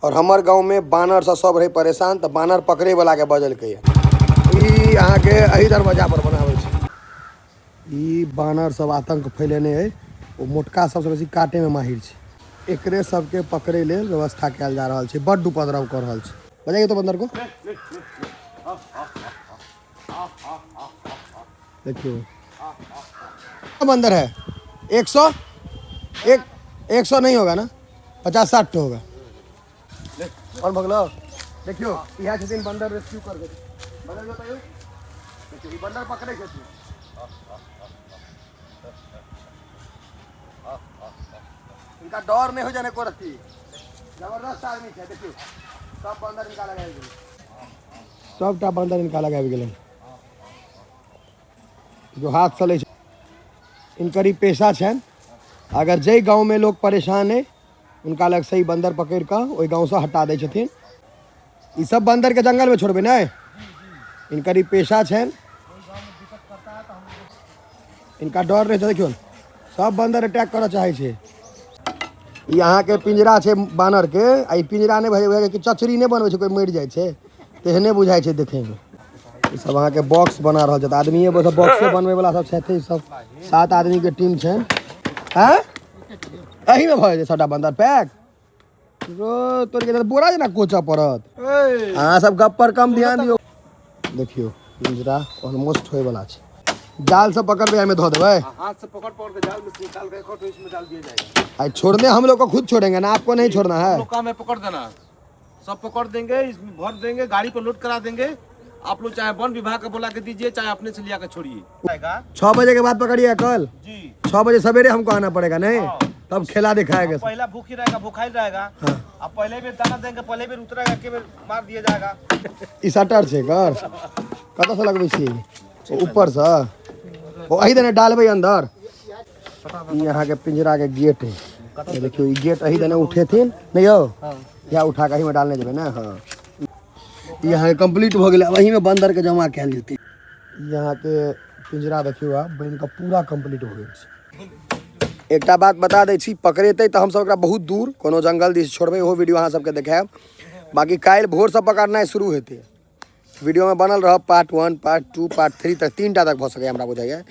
और हमर गाँवमे बानरसँ सब रहै परेशान, तऽ बानर पकड़ैवलाके बजलकै। ई अहाँके एहि दरवाजा पर बनाबै छै। ई बानर सब आतंक फैलेने अइ, ओ मोटका सबसँ बेसी काटैमे माहिर छै। एकरे सबके पकड़ै लेल व्यवस्था कयल जा रहल छै। बड्ड उपद्रव कऽ रहल छै। बजाइए तो बंदर को। देखियौ, बंदर है 100, एक 100 नहीं होगा ना, 50-60 ठो होगा। और भगलो, देखियौ, इएह छथिन बंदर रेस्क्यू कर। बदल बताइयो, देखियौ, ई बंदर पकड़ै छथिन। इनका डर नहीं हो जाने को रखी, जबरदस्त आदमी छै। देखियौ, सब बंदर इनका लगाबि गेलै, सबटा बंदर इनका लगाबि गेलै जो हाथ से लै छै। इनकर ई पेशा छनि। अगर जाहि गाँवमे लोक परेशान अइ, हुनका लगसँ ई बंदर पकड़ि कऽ ओहि गाँवसँ हटा दै छथिन। ई सब बंदरके जंगलमे छोड़बै नहि, इनकर ई पेशा छनि। इनका डर नहि छै। देखियौ, सब बंदर अटैक करऽ चाहै छै। ई अहाँके पिंजरा छै बानरके, आ ई पिंजरा नहि भए कि चचरी नहि बनबै छै, कोइ मरि जाइ छै, तेहने बुझाइ छै देखैमे। ई सब अहाँके बॉक्स बना रहल छथि। आदमीए बस बॉक्से बनबै वाला सब छथि। ई सब 7 आदमीके टीम छनि। आँय, एहिमे भऽ जेतै सबटा बंदर पैक। रो तोड़ के बोरा जेना कोचऽ पड़त। अहाँ सब गप पर कम ध्यान दियौ। देखियौ, पिंजरा ऑलमोस्ट होय वाला छै। जाल से पकड़बै, एहिमे धऽ देबै। हाथ से पकड़ पकड़ के जाल में से निकाल के तो इसमें डाल दिया जाएगा। आई छोड़ने हम लोग को खुद छोड़ेंगे ना, आपको नहीं छोड़ना है। लोग काम है पकड़ देना, सब पकड़ देंगे, इसमें भर देंगे, गाड़ी पर लोड करा देंगे। आप लोग चाहे वन विभाग का बुला के दीजिए, चाहे अपने से लिया के छोड़िए। 6 बजे के बाद पकड़िए कल। जी। 6 बजे सवेरे हमको आना पड़ेगा, नहीं तब खेला दिखाएगा। पहला भूख ही रहेगा, भूखा ही रहेगा। हाँ। अब पहले भी दाना देंगे, पहले भी उतरेगा के बेर मार दिया जाएगा। ई शटर छै एकर। कतऽसँ लगबै छी? ओ ऊपरसँ, ओ एहि दने डालबै अंदर। ई अहाँके पिंजरा के गेट है। ये देखियौ, ई गेट एहि दने उठेथिन नहीं यौ, या उठा के एहिमे डालने जेबै ने। हाँ, ई अहाँके कंप्लीट भऽ गेलै। आब एहिमे बंदर के जमा कयल जेतै। ई अहाँके पिंजरा देखियौ, आब बनि कऽ पूरा कंप्लीट भऽ गेल छै। एकटा बात बता दै छी, पकड़ेतै तऽ हमसब ओकरा बहुत दूर कोनो जंगल दिस छोड़बै, ओहो वीडियो अहाँ सबके देखायब। बाकी काल्हि भोरसँ पकड़नाइ शुरू हेतै। वीडियोमे बनल रहब। पार्ट 1, पार्ट 2, पार्ट 3 तक, 3टा तक भऽ सकैए हमरा बुझाइए।